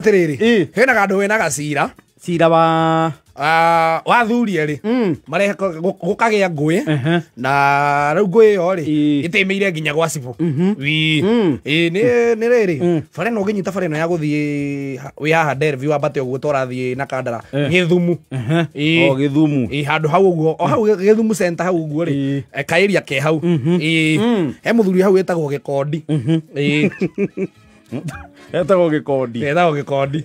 Atiriri. Ĩ. Hena gandu wena gacira. Cira wa wa thuri eri marehe gukagia ngui na riu ngui iyo ri itimeire nginya gwa cibu wi ni ni riri bare no nginyita bare no ya guthie wi haha Delview ambate uguo torathie na Kandara Githumu. O Githumu I handu hau uguo o hau Githumu center hau uguo ri kaeria ke hau he muthuri hau wetagwo Gikondi. Etagwo Gikondi. Etagwo Gikondi.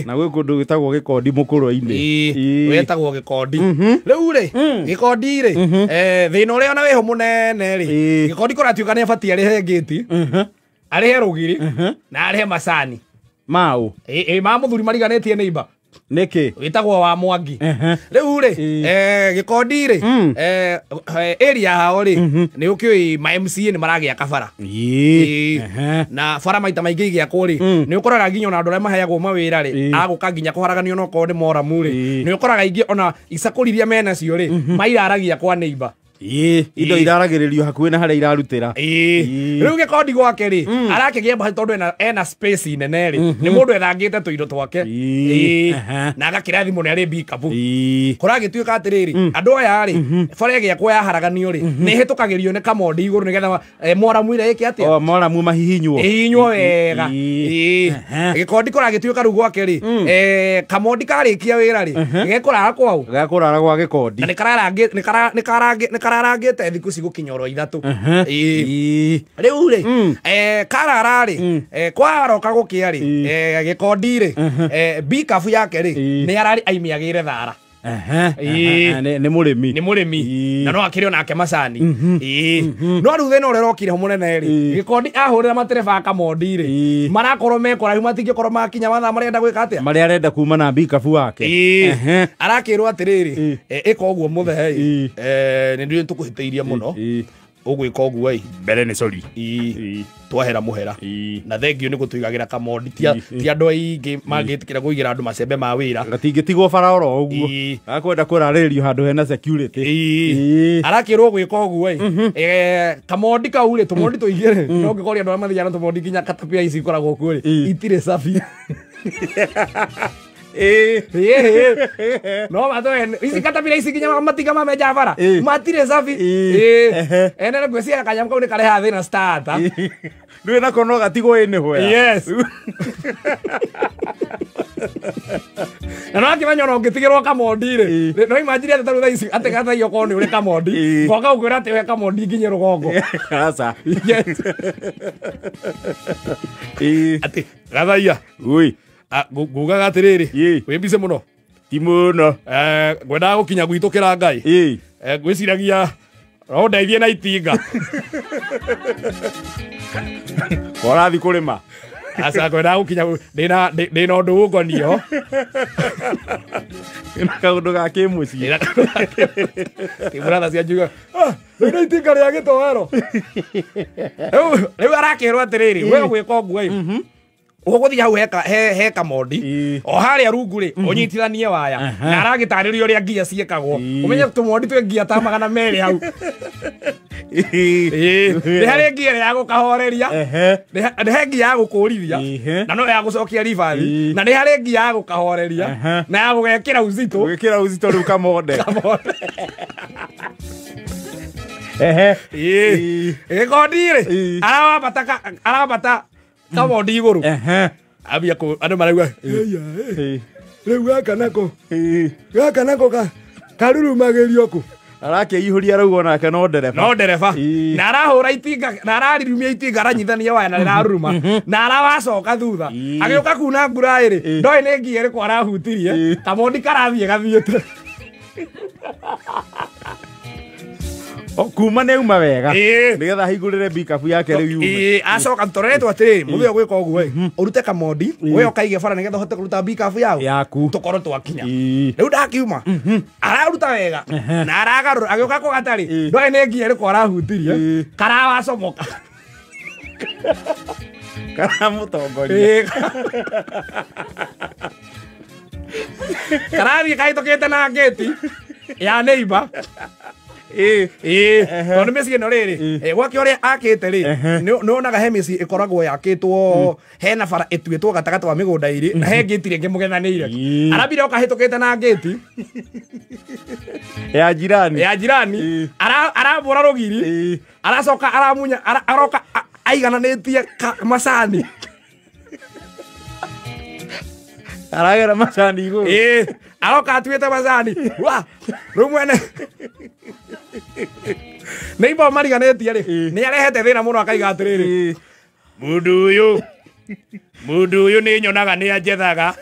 Na gwĩ kũndũ gwĩtagwo Gikondi mũkũrwe-inĩ. Wetagwo Gikondi. Rĩu rĩ Gikondi rĩ thĩna ũrĩa ona wĩho mũnene rĩ Gikondi kũratuĩka nĩ abatiĩ arĩhe ngĩti, arĩhe rũgiri na arĩhe macani. Mau ma mũthuri mariganĩtie nĩ imba. Nĩkĩ? Wĩtagwo wa Mwangi. Rĩu rĩ Gikondi rĩ area hao rĩ nĩ ũkĩũĩ ma MCA nĩ maragĩa kabara. Na bara maita maingĩ igĩakwo rĩ nĩ ũkoraga nginya ona andũ arĩa maheagwo mawĩra rĩ agũka nginya kũharaganio no korwo nĩ moramu rĩ nĩ ũkoraga ingĩ ona icakũri iria menacio rĩ mairaragia kwa neighbor. Indo iraragĩrĩrio hakuhĩ na harĩa irarutĩra. Rĩu Gikondi gwake rĩ arakĩgĩa bahati tondũ ena space nene rĩ nĩ mũndũ ethangĩte tũindo twake na agakĩra thimũ nĩ arĩ bikabu. Kũragĩtuĩka atĩrĩrĩ andũ aya rĩ bara ĩgĩakwo yaharaganio rĩ nĩ ĩhĩtũkagĩrio nĩ kamondi igũrũ nĩgetha moramu ĩrĩa ĩke atĩa? O moramu mahihinywo. Ihihinywo wega. Gikondi kũragĩtuĩka rĩu gwake rĩ kamondi karĩkia wĩra rĩ gekũrara kwao. Gekũrara gwa Gikondi. Na nĩ kararangĩte thikũ cigũkinya oro ithatũ. Rĩu rĩ karara rĩ kwaroka gũkĩa rĩ Gikondi rĩ bikabu yake rĩ nĩ ararĩ aimiagĩre thara. Nĩ mũrĩmi. Nĩ mũrĩmi na no akĩrĩ onake macani. No rĩu thĩna ũrĩa ũrokire ho mũnene rĩ Gikondi ahũrĩra matereba a kamondi rĩ marakorwo me kũraihu matingĩkorwo makinya mathaa marenda gwĩka atĩa? Marĩa arenda kuma na bikabu wake. Arakĩrwo atĩrĩrĩ ĩka ũguo mũthee nĩ ndĩ tũkũhĩtĩirie mũno ũgwĩka ũguo ĩ mbere nĩ sorry twahera mũhera na thengio nĩ gũtũigagĩra kamondi ti andũ aingĩ mangĩtĩkĩra kũigĩra andũ macembe ma wĩra. Gatingĩtigwo bara oro ũguo akwenda kũrarĩrĩrio handũ hena security. Arakĩrwo gwĩka ũguo ĩ kamondi kau rĩ tũmondi tũingĩ rĩ no ngĩkoria andũ arĩa mathiaga na tũmondi nginya katapia ici ikoragwo kuo rĩ itirĩ cabi. No matwe ici katapira ici nginya matinga mamenja bara matirĩ cabi. Ene ngwĩciria kanyamũ kau nĩ karehaga thĩna starter. Ndũĩ nako no gatigwo anywhere. Yes. Na no akĩmenya ona ũngĩtigĩrwo kamondi rĩ no imagine atĩ tarĩu thaa ici atĩ gathaia okorwo nĩ ũrĩ kamondi ngoka gũkwĩra atĩ we kamondi nginya rũgongo. Aca. Yes. Atĩ gathaia. Ui. Ngugaga atĩrĩrĩ wĩ mbice mũno? Ti mũno. Ngwendaga gũkinya gwitũ Kĩrangai. Ngwĩciragia no ndeithie na itinga. Ũrathiĩ kũrĩma? Aca ngwendaga gũkinya ndĩna ũndũ ũngoniĩ ho. Ndĩna kaũndũ ga kĩmũciĩ. Kĩmũratha cia njuga rĩu itinga rĩa gĩtoero. Rĩu arakĩrwo atĩrĩrĩ we ũgwĩka ũguo ĩ ũgũthiĩ hau he kamondi o harĩa rungu rĩ ũnyitithanie waya na aragĩtarĩrio ũrĩa ngia ciĩkagwo ũmenye tũmondi twĩ ngia ta 200 hau. Nĩ harĩ ngia ya gũkahoreria, nĩ he ngia ya gũkũrithia na no ya gũcokia ribathi na nĩ harĩ ngia ya gũkahoreria na ya gũgekĩra uzito. Gũgekĩra uzito rĩu kamonde. Gĩkondi rĩ arabata kamondi igũrũ ambia andũ marauga rĩu gaka nako gaka nako karurumagĩrio kũ? Arakĩihũria rĩu onake no ndereba. No ndereba. Na arahũra itinga na ararirumia itinga aranyithania waya na rĩraruruma na arawacoka thutha agĩũka kuna ngura ĩrĩ ndoĩ nĩ ngia ĩrĩkũ arahutirie kamondi karathiĩ gathiĩte. Kuma nĩ auma wega nĩgetha ahingũrĩre bikabu yake rĩu yume. Acoka tũreretwo atĩrĩrĩ mũthenya ũgwĩka ũguo ĩ ũrute kamondi we ũkaige bara nĩgetha ũhote kũruta bikabu yaku tũkorwo twakinya. Rĩu ndakiuma araruta wega na aragarũra agĩũka kũgata rĩ ndoĩ nĩ ngia ĩrĩkũ arahutirie karawacomoka. Karamũtongoria. Karathiĩ kahĩtũkĩte na ngĩti ya neighbor. Ĩĩ tondũ mĩciĩ ĩno rĩrĩ gwake ũrĩa akĩte rĩ nĩwonaga he mĩciĩ ĩkoragwo yakĩtwo hena bara ĩtuĩtwo gatagatĩ wa mĩgũnda ĩrĩ na he ngĩti rĩngĩ mũgethanĩire arambire oka hĩtũkĩte na ngĩti ya jirani arambũra rũgiri aracoka aramunya aroka aigananĩtie macani aragera macani igũrũ ĩĩ aroka atuĩte macani wa rĩu mwene nĩimbo mariganĩtie rĩ nĩ arehete thĩna mũno akaiga atĩrĩrĩ mũndũ ũyũ nĩ nyonaga nĩ anjethaga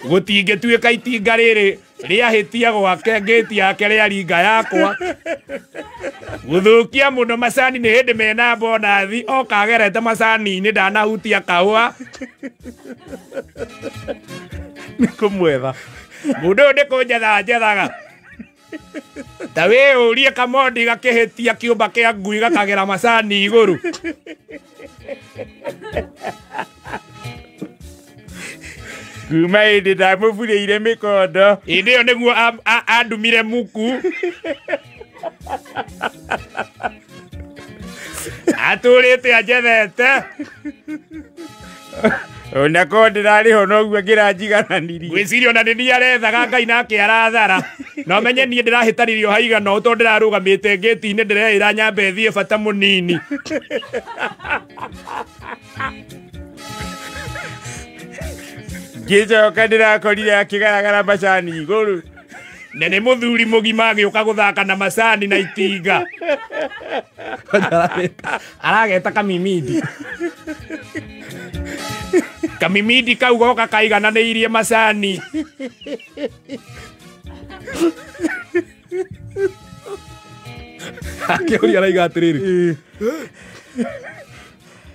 gũtingĩtuĩka itinga rĩrĩ rĩahĩtia gwake ngĩti yake rĩaringa yakwa gũthũkia mũno macani nĩ hĩndĩ mena bonathi oka agerete macani-inĩ ndanahutia kahũa nĩ kũmwetha mũndũ ũyũ nĩ kũnjetha njethaga ta wĩyũrie kamondi gakĩhĩtia kĩũmba kĩa ngui gakagera macani igũrũ kuma hĩndĩ ndamũburĩire mĩkondo hĩndĩ ĩyo nĩguo andumire muku atũrĩte anjethete ona korwo ndĩrarĩho noguo ngĩranjigananirie ngwĩciria ona nĩ niĩ arethaga Ngai nake arathara no menye niĩ ndĩrahĩtanirio haigana ũũ tondũ ndĩrarũgamĩte ngĩti-inĩ ndĩreĩra nyambe thiĩ bata mũnini ngĩcoka ndĩrakorire akĩgaragara macani igũrũ na nĩ mũthuri mũgima agĩũka gũthaka na macani na itinga arageta kamimindi kamimindi kau goka kaigananĩirie macani akĩũria araiga atĩrĩrĩ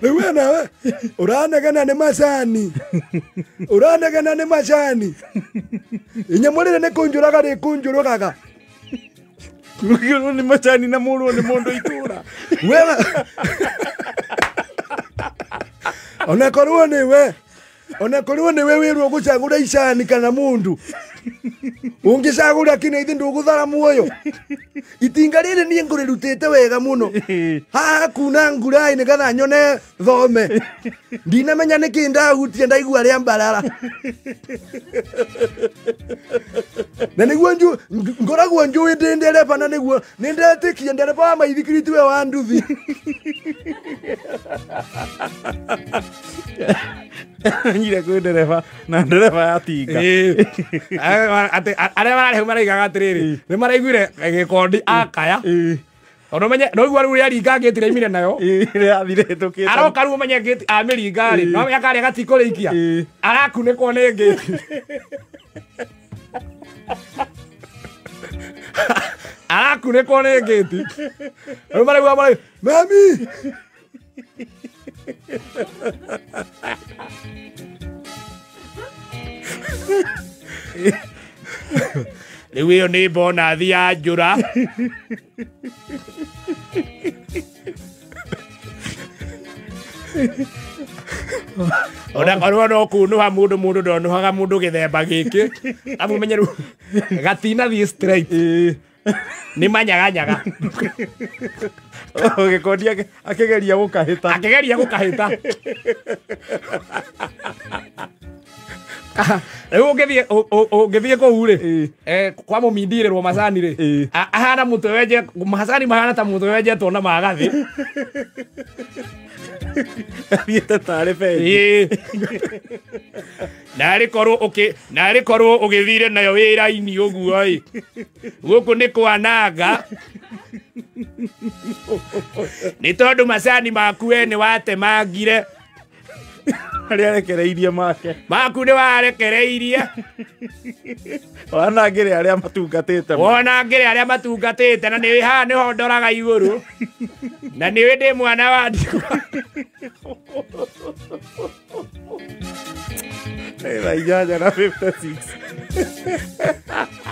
rĩu we nawe ũranegena nĩ macani ũranegena nĩ macani inyamũ rĩrĩ nĩ kũnjũraga rĩkũnjũrũgaga Rũgĩrwo nĩ macani na mũrwo nĩ mũndũ itũra ona korwo nĩwe wĩrwo gũcagũra icani kana mũndũ ũngĩcagũra kĩna ithe ndũgũthara muoyo itinga rĩrĩ niĩ ngũrĩrutĩte wega mũno haha kuna nguraĩ nĩgetha nyone thome ndinamenya nĩkĩ ndahutia ndaigua rĩa mbarara na nĩguo ngoragwo njũĩ ndĩ ndereba na nĩguo nĩ ndetĩkia ndereba wa maithikiri tiwe wa nduthi nyire kwĩ ndereba na ndereba ya tinga arĩa mararĩ hau maraigaga atĩrĩrĩ nĩ maraiguire gĩkondi akaya tondũ menye noigua rĩu rĩaringa ngĩti rĩaimire nayo rĩathire hĩtũkĩte aroka rĩu ũmenye ngĩti amĩringa rĩ no amenya karĩa gatikũrĩikia arakunĩkwo nĩ ngĩti arakunĩkwo nĩ ngĩti rĩu maraigua marauga mami rĩu ĩyo nĩ bonathi ya njũra ona korwo no kunũha mũndũ mũndũ ndonũhaga mũndũ gĩthemba gĩkĩ amu menye rĩu gatinathiĩ straight nĩ manyaganyaga gĩkondi akĩgeria gũkahĩta rĩu ũngĩthiĩ kũu rĩ kwa mũmindirĩrwo macani rĩ ahana mũtwe wenje macani mahana ta mũtwe wenjetwo na magathĩ athiĩte tarĩ bengi narĩ korwo ũgĩthire nayo wĩra-inĩ ũguo ĩ gũkũ nĩ kwananga nĩ tondũ macani maku we nĩ watemangire arĩa arekereirie make maku nĩ warekereirie wanangĩre arĩa matungatĩte wanangĩre arĩa matungatĩte na nĩ haha nĩho ndoraga igũrũ na nĩwe ndĩ mwana wa ndigwa thaa 8:56.